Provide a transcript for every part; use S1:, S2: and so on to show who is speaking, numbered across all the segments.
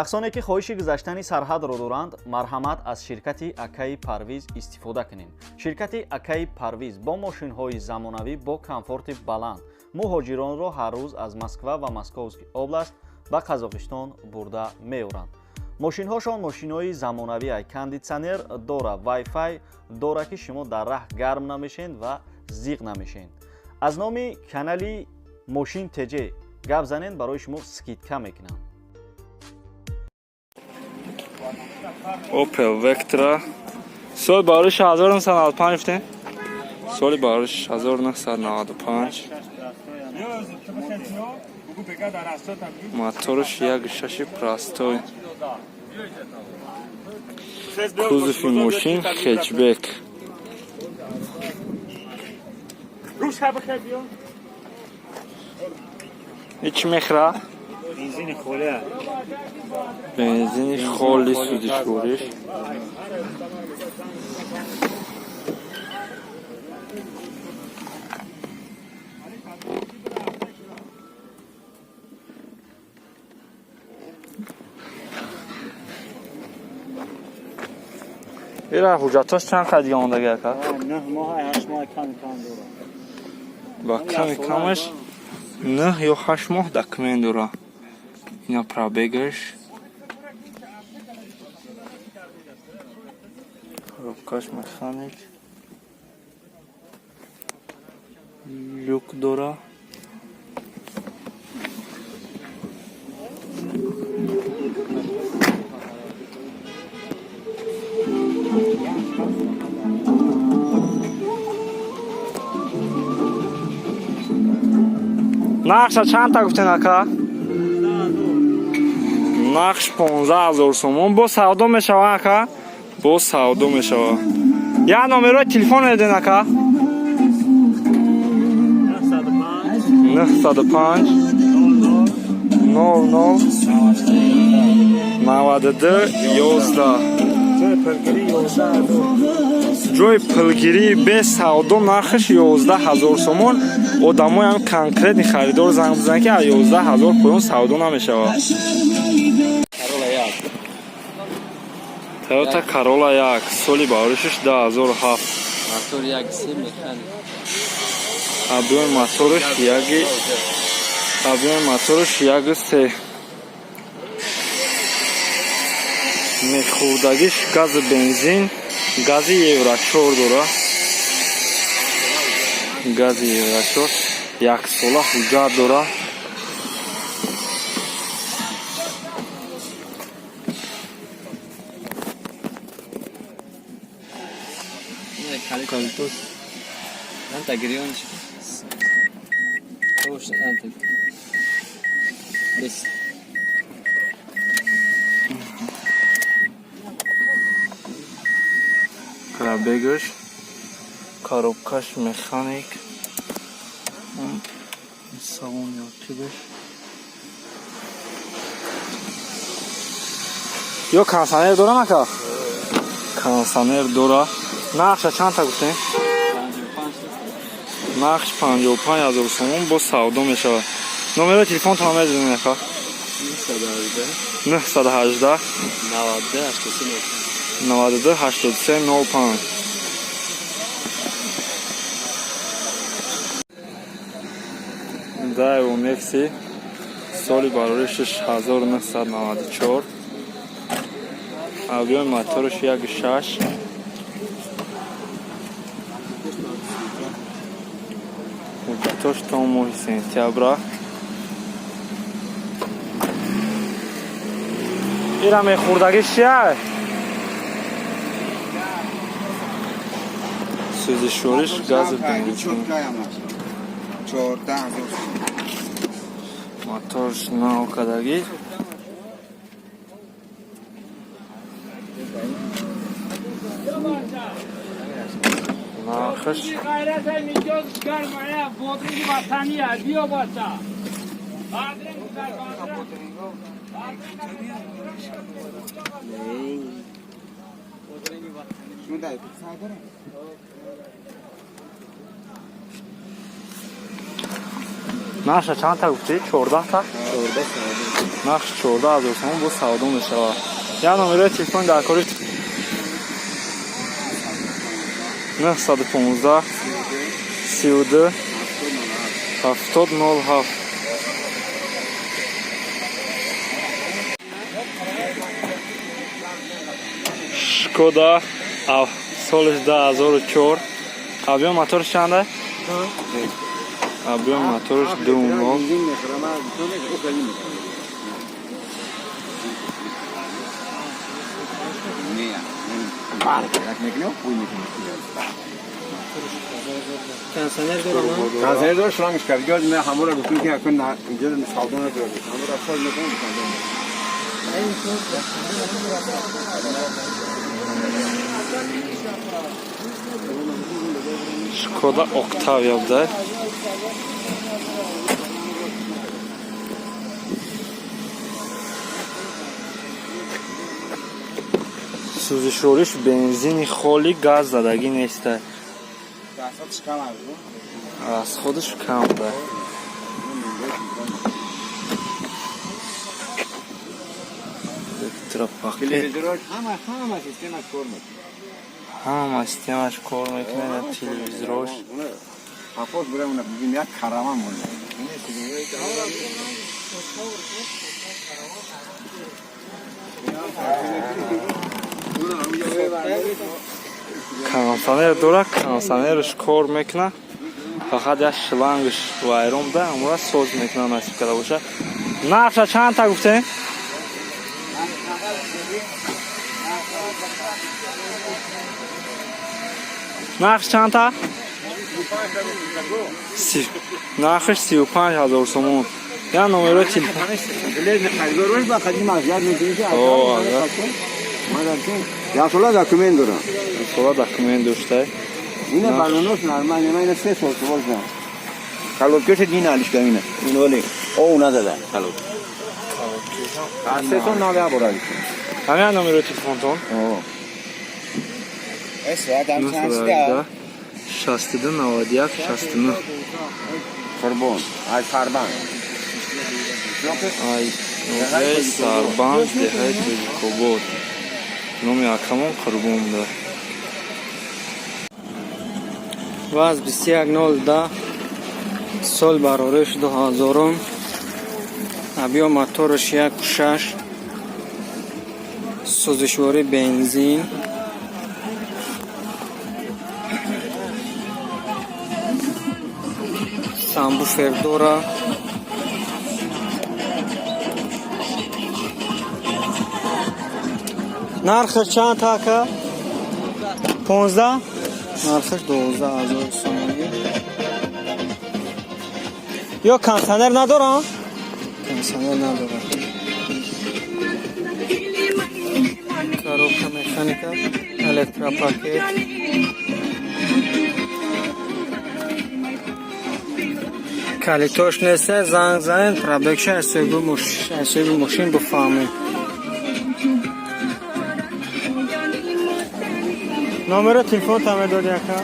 S1: Шахсоне ки хоҳиши гузаштани сарҳадро доранд, марҳамат, аз ширкати акаи Парвиз истифода кунед. Ширкати акаи Парвиз бо мошинҳои замонавӣ, бо комфорти баланд муҳоҷиронро ҳар рӯз аз Москва ва Московский область ба Қазоқистон бурда меоранд. Мошинҳошон мошинҳои замонавӣ, кондитсионер дора, вайфай дора, ки шумо дар раҳ гарм намешед ва зиқ намешед. Аз номи канали Мошин ТЖ гап занед, барои шумо скидка мекунанд.
S2: Opel Vectra, соли барош 1995 гуфтем, соли барош 1995, моторш як шаши простой, кузови мошин хэтчбек. Ичи мехра?
S3: Бензини холия.
S2: Бензини холи, сӯзишвориш. Ира ҳуҷҷатош чанд қад дига мондаги, ака?
S3: 9 моҳ, 8 моҳ кам кам дорад.
S2: Ба ками камаш 9 ё 8 моҳ документ дора. Ина пробегаш, коробкаш механик, люк дора. Нархша чандта гуфтен, ака? Нархш 15 000 сомон, бо савдо мешава, ака, бо савдо мешава. Як номерои телефон меден, ака? 905 00 92 11. Ҷои пулгирии без савдо, нархаш 11 000 сомон. Одамоям конкретный харидор занг бизананд, ки аз 11 000 поён савдо намешавад. Тойота Corolla як, соли бароришаш 2007.
S4: Мотор як се, механик.
S2: Объёми мотораш яги, объёми мотораш яги се, мехӯрдагиш гази бензин, гази евро 4 дора, гази евро 4, яксола ҳуҷҷат дора.
S4: Калитос. Анта гирёнч. Тош анта. Бес.
S2: Пробегаш, коробкаш механик, салон ётибаш ё кондиционер дора, нака кондиционер дора. Нархша чандта гуфтем? Нархш 55 000 сомон, бо савдо мешавад. Номерои телефонтона медонед, ака? 918
S4: 92 83.
S2: 92 83 05. Daewoo Nexi, соли барори 1994, объёми мотораш 1,6, ҳуҷҷатош то моҳи сентябра. Ира мехӯрдагиш чия? Сӯзишвориш гази бензин, моторш нав кардагӣ. Нархаш
S5: Ғайрат миҷоз гармая бодринги ватания биё бача. Бадринг дар бадринг.
S2: Нархша чанд та гуфтӣ? 14 та? Нархш 14 ҳазор сомон, бо савдо мешавад. Як номерои телефон дар кори: 915 32 70 07. Шкода, соли 2004. Объём моторш чанда? Объём моторш 2.0.
S4: Кондиционер дорам.
S6: Кондиционер дорад, шлангш кард. Гёз ме ҳамура гуфтем ки акун инҷо савдо надорад. Ҳамура сол мекунем.
S2: Шкода Октавия буда. Сӯзишвориш бензини холи, газ задагӣ неста. Аз худаш кам буда. Электропакет.
S6: Ҳама ҳама системаш кор мекунад.
S2: Ҳама системаш кор мекунад, телевизорош.
S6: Ҳафоз бура, уна бибин, як караван монда.
S2: Кондиционер дорад, кондиционерш кор мекунад, фақат як шлангш вайрон буда, амура соз мекунад, насиб карда боша. Нархша чанд та гуфтем? Нархш чанд та? Нархш 35 000 сомон. Я номерои телефон. О, ага.
S6: Як сола документ дорам.
S2: Сола документ дошта.
S6: Ина балонош нормально, ман ина 3 сол сувоз на. Колодкаша дин алишка ина. Ин вали о надада колод. Аз 3 сол нав бора алишка.
S2: Ҳамин номерои телефонтон?
S6: О. Эс адам
S2: 62 91 69.
S6: Қурбон, ай Сарбан.
S2: Ай ноҳияи Сарбанд, деҳаи Тоҷикобод. Номи акамон Қурбон буда.
S4: ВАЗ 2110, сол барориш 2000, объём мотораш 1.6, сӯзишворӣ бензин. Сабвуфер дора.
S2: Нархаш чанд та, ака? 15?
S4: Нархаш 12 000 сомонӣ.
S2: Ё кондиционер надорам?
S4: Кондиционер надорад. Коробка механика, электропакет. Калитош нест, занг занед, пробегша аз ҳисоби мошин буфаҳмед.
S2: Номери телефонта медоди, ака?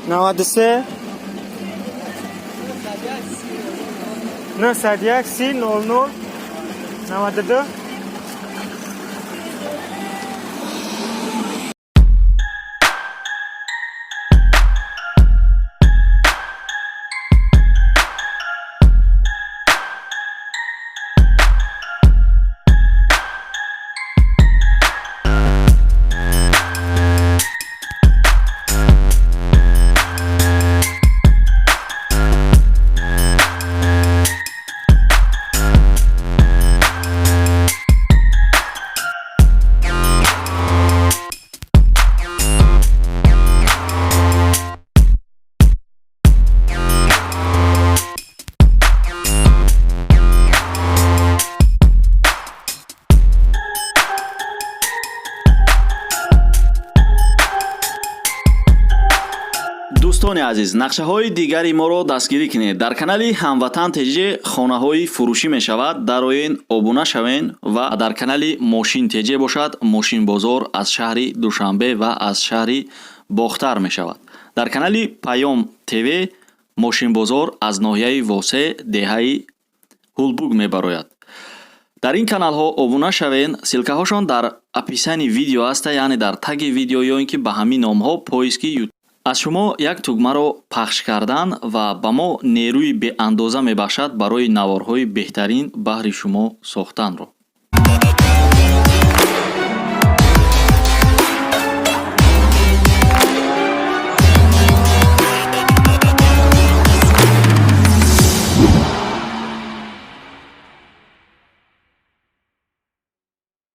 S2: 93 901 30 00 92.
S1: Дӯстони азиз, нақшаҳои дигари моро дастгирӣ кунед. Дар канали Ҳамватан ТЖ хонаҳои фурӯшӣ мешавад, дароен, обуна шавен, ва дар канали Мошин ТЖ бошад, мошинбозор аз шаҳри Душанбе ва аз шаҳри Бохтар мешавад. Дар канали Паём ТВ. Мошинбозор аз ноҳияи Восе, деҳаи Ҳулбук мебарояд. Дар ин каналҳо обуна шавен, ссылкаҳошон дар описании видео аста, яъне дар таги видео ё ин ки ба ҳамин номҳо поиски Ютуб. Аз шумо як тугмаро пахш кардан ва ба мо нерӯи беандоза мебахшад барои наворҳои беҳтарин баҳри шумо сохтанро.